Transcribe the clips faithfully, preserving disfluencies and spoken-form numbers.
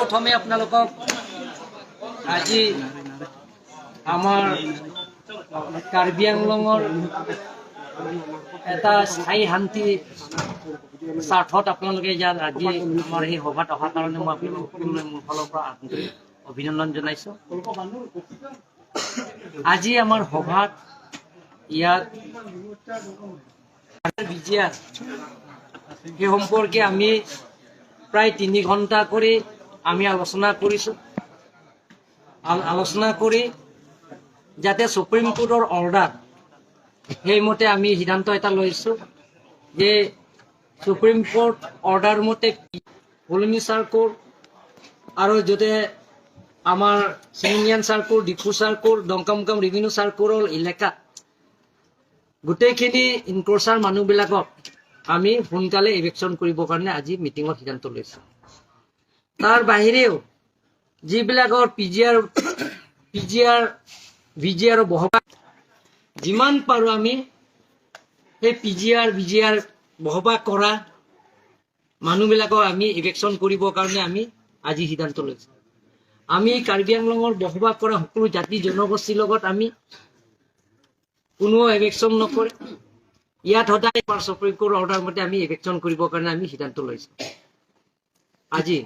প্ৰথমে আপোনালোকক আজি আমাৰ কাৰ্বি আংলঙৰ এটা স্থায়ী শান্তি স্বাৰ্থত আপোনালোকে ইয়াত আজি আমাৰ এই সভাত অহাৰ কাৰণে মই আপোনালোকক সকলোৰে মোৰ ফালৰ পৰা আন্তৰিক অভিনন্দন জনাইছো। আজি আমাৰ সভাত ইয়াত বিজিআৰ সেই সম্পৰ্কে আমি প্ৰায় তিনি ঘন্টা কৰি আমি আলোচনা কৰিছো। আল- আলোচনা কৰি যাতে সুপ্ৰিম কোৰ্টৰ অৰ্ডাৰ, সেইমতে আমি সিদ্ধান্ত এটা লৈছো যে সুপ্ৰিম কোৰ্ট অৰ্ডাৰ মতে ফুলনি চাৰ্কোল আৰু যাতে আমাৰ চিমিনিয়ান চাৰ্কোল, ডিফু চাৰ্কোল, ডংকামুকাম ৰেভিনিউ চাৰ্কোলৰ এলেকাত গোটেইখিনি ইনক্ৰচাৰ মানুহবিলাকক আমি সোনকালে ইভিকশ্যন কৰিবৰ কাৰণে আজি মিটিঙত সিদ্ধান্ত লৈছো। তাৰ বাহিৰেও যিবিলাকৰ পিজিআৰ, পিজিআৰ, ভিজিআৰ বহবাক যিমান পাৰো আমি সেই পিজিআৰ, ভিজিআৰ বহবাক কৰা মানুহবিলাকক আমি ইভিকশ্যন কৰিবৰ কাৰণে আমি আজি সিদ্ধান্ত লৈছো। আমি কাৰ্বি আংলঙৰ বসবাস কৰা সকলো জাতি জনগোষ্ঠীৰ লগত আমি কোনো ইভিকশ্যন নকৰে। ইয়াত সদায় আমাৰ সুপ্ৰিম কোৰ্ট অৰ্ডাৰ মতে আমি ইভিকশ্যন কৰিবৰ কাৰণে আমি সিদ্ধান্ত লৈছো আজি।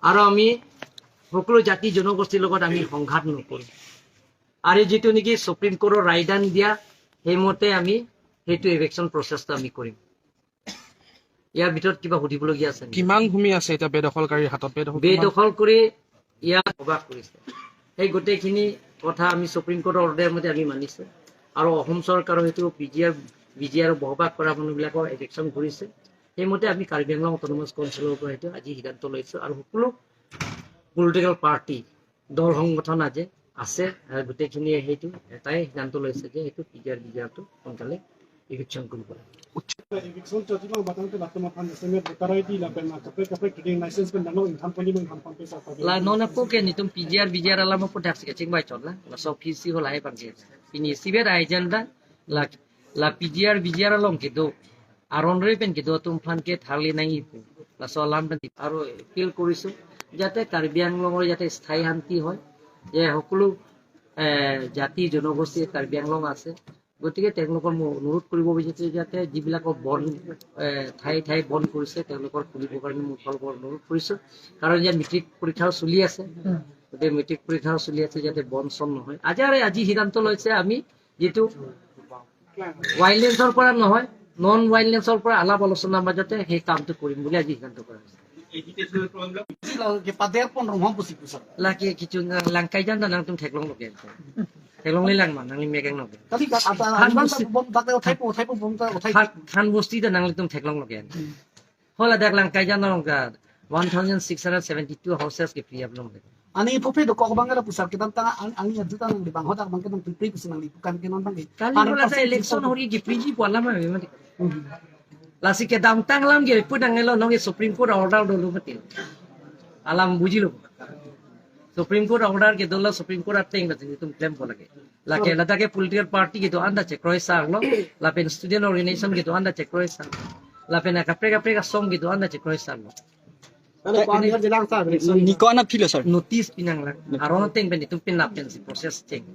আৰু আমি সকলো জাতি জনগোষ্ঠীৰ লগত আমি সংঘাত নকৰো। আৰু যিটো নেকি সুপ্ৰিম কোৰ্টৰ ৰায়দান দিয়া, সেইমতে আমি সেইটো ইভিকশ্যন প্ৰচেছটো আমি কৰিম। ইয়াৰ ভিতৰত কিবা সুধিবলগীয়া আছে নেকি? কিমান ভূমি আছে এতিয়া বেদখলকাৰীৰ হাতত? বেদখল কিমান? বেদখল কৰি ইয়াত বসবাস কৰিছে। সেই গোটেইখিনি কথা আমি সুপ্ৰিম কোৰ্টৰ অৰ্ডাৰ মতে আমি মানিছো। আৰু অসম চৰকাৰৰ সেইটো পিজিআৰ, ভিজিআৰ বসবাস কৰা মানুহবিলাকৰ ইভিকশ্যন কৰিছে। সেইমতে আমি কাৰ্বি আংলং অট'নমাছ কাউন্সিলৰ পৰা সেইটো আজি সিদ্ধান্ত লৈছো। আৰু সকলো পলিটিকেল পাৰ্টি, দল সংগঠন আজি আছে, আহ, গোটেইখিনিয়ে সেইটো এটাই সিদ্ধান্ত লৈছে যে সেইটো পিজিআৰ, ভিজিআৰটো সোনকালে ইভিকশ্যন কৰিব লাগে। Eviction chot-i abang batang ke latum aphan S M A voter I D lapen kaprek kaprek trading license pen dano ingthan poni menghan pampe sa pagi. La non apo ke nelitum P G R, V G R alam apo dak si kachingvai chot la. Laso P C ho lahai pangke. Pini isivet agenda la, la P G R, V G R along kedo, aron re pen kedo atum aphan ke tharli nangji pu. Laso alam pen aro appeal koriso jate Karbi Anglongor jate sthayi shanti hoy. Je hokolo, eh, jati jonogosti Karbi Anglong ase. গতিকে তেওঁলোকৰ মই অনুৰোধ কৰিব বিচাৰিছো যাতে যিবিলাকৰ বন, এ, ঠাই ঠাই বন কৰিছে, তেওঁলোকৰ খুলিবৰ কাৰণে মোৰ ফালৰ পৰা অনুৰোধ কৰিছো। কাৰণ ইয়াত মেট্ৰিক পৰীক্ষাও চলি আছে, উম। গতিকে মেট্ৰিক পৰীক্ষাও চলি আছে, যাতে বন চন নহয়। আজি আৰু আজি সিদ্ধান্ত লৈছে আমি যিটো ভাইলেন্সৰ পৰা নহয়, নন ভাইলেন্সৰ পৰা আলাপ আলোচনাৰ মাজতে সেই কামটো কৰিম বুলি আজি সিদ্ধান্ত কৰা হৈছে। Lake pader pon rong hom pusi pusat. Lake kechung, eh, Langkaijan ta nangtum theklonglo ke. Theklonglelang ma, nangli mekeng no ke. Tadi kat ata Than Bosti. Bom tak uthai po, uthai po, bom tak uthai po. Than, Than Bosti ta nanglitum theklonglo ke. Hmm. Ho ladak Langkaijan along ke one thousand six hundred seventy-two houses ke free up long ke. Ani phopi dokok abang ada pusat kedamtang ang, ani adu ta nangli bang hodak abang ke nangpripri pusi nangli bukan ke non abang ke. Kali ko lata election hori ke free ji pu alam ma memang. Hmm. Lasi kedamtang alam ke pu nanglo nonke Supreme Court order dolo mati. Alam bujilo. Supreme Court order kedo la Supreme Court ateng la nelitum klem po lake. Lake ladak ke political party kedo-an ta chekroi sarlo, lapen student organization kedo-an ta chekroi sar, lapen kaprek kaprek asong kedo-an ta chekroi sarlo. Mane ko-an bilang sa, election. Neli ko-an aphi lo, sir? Notice pinanglang. Aron ateng pen nelitum pinlap pensi process cheng.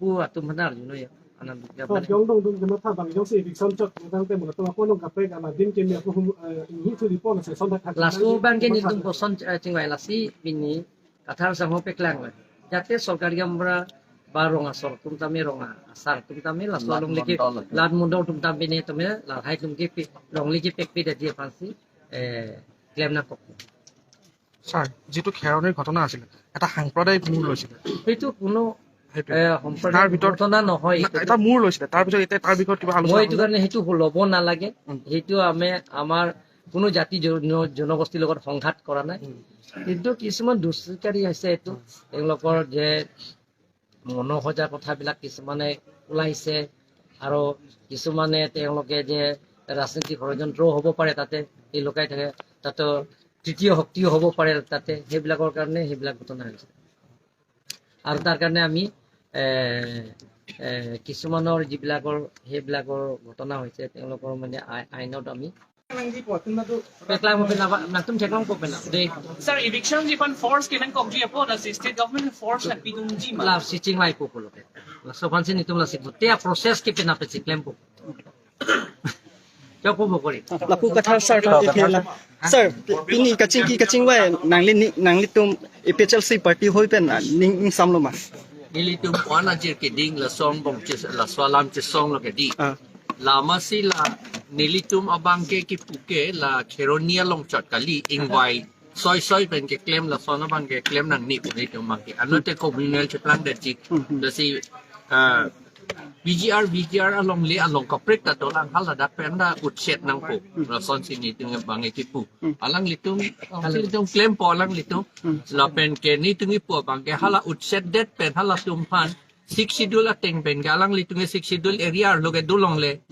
Pu atum hanar juno ya. Anand Dukya. Sir, bang. Jong dong dong jama tha bang jongsi eviction chot tangte mo to ko nong kaprek adim ke mi ako hum, eh, ni thu di pon se son thak. Laso abang ke nelitum koson, eh, chingvai lasi pini Kathar sangho peklang la. Jate sorkari gaonbura ba rong asor atum tame, rong asar atum tame, laso along leke Lat Mondol atum tame ne tame, lahai atum ke pe, longle kepekpe dadi aphansi, eh, klem nangkok. Sir, যিটো খেৰণিৰ ঘটনা আছিলে, এটা সাম্প্ৰদায়িক মূৰ লৈছিলে। সেইটো কোনো, সেইটোৱে। এ, সাম্প্ৰদায়িক তাৰ ভিতৰত ঘটনা নহয়, না, এইটো। এটা মূৰ লৈছিলে, তাৰ পিছত এতিয়া তাৰ বিষয়ত কিবা আলোচনা মই এইটো হ'লনে? কাৰণে সেইটো ল'ব নালাগে। উম। সেইটো আমি, আমাৰ কোনো জাতি জন-, জনগোষ্ঠীৰ লগত সংঘাত কৰা নাই। উম। কিন্তু কিছুমান দুষ্কৃতিকাৰী আছে এইটো। উম। তেওঁলোকৰ যে মনোসজা কথাবিলাক কিছুমানে ওলাইছে আৰু কিছুমানে তেওঁলোকে যে ৰাজনৈতিক ষড়যন্ত্ৰও হ'ব পাৰে তাতে, এই লুকাই থাকে, তাতে তৃতীয় শক্তিও হ'ব পাৰে তাতে, সেইবিলাকৰ কাৰণে সেইবিলাক ঘটনা হৈছে। আৰু তাৰ কাৰণে আমি, এ, এ, কিছুমানৰ যিবিলাকৰ, সেইবিলাকৰ ঘটনা হৈছে, তেওঁলোকৰ মানে আই-, আইনত আমি Peklang mo pena ba, nangtum cheklongpo pena. De, Sir, eviction ji aphan force kenankokji apot, lasi state government force nangpidunji ma? Lasi chinglaipo pulo. Laso aphansi netum lasi pu. Te a-process ke pena pe chiklempo. Chokpo mo kori. Lapu kathar sir, Kathar. Sir, pini kachingki kachingvai nangli ni, nanglitum A P H L C party hoi pen, ah, ning, ning samlo ma? Nelitum wan ajir keding lason bong chis, laso alam chisonglo ke di. Ah. Lama si la nelitum abang ke kipu ke la Kheroni along chot kali, ingvai soi soi pen keklem, lason abang keklem nangne pu nelitum abang ke. Ano te communal cheplang detji. Hmm, hmm. Lasi, ah, B G R, B G R alongle along kaprek ta dolang, haladak pen ta utset nangpo. Hmm. Lasonsi nelitum abang ke kipu. Hmm. Alanglitum, alanglitum klempo alanglitum. Hmm. Lapen ke nelitum kipu abang ke hala utset det pen halatum aphan Sixth Schedule ateng pen ke alanglitum ke Sixth Schedule area arlo ke dolongle.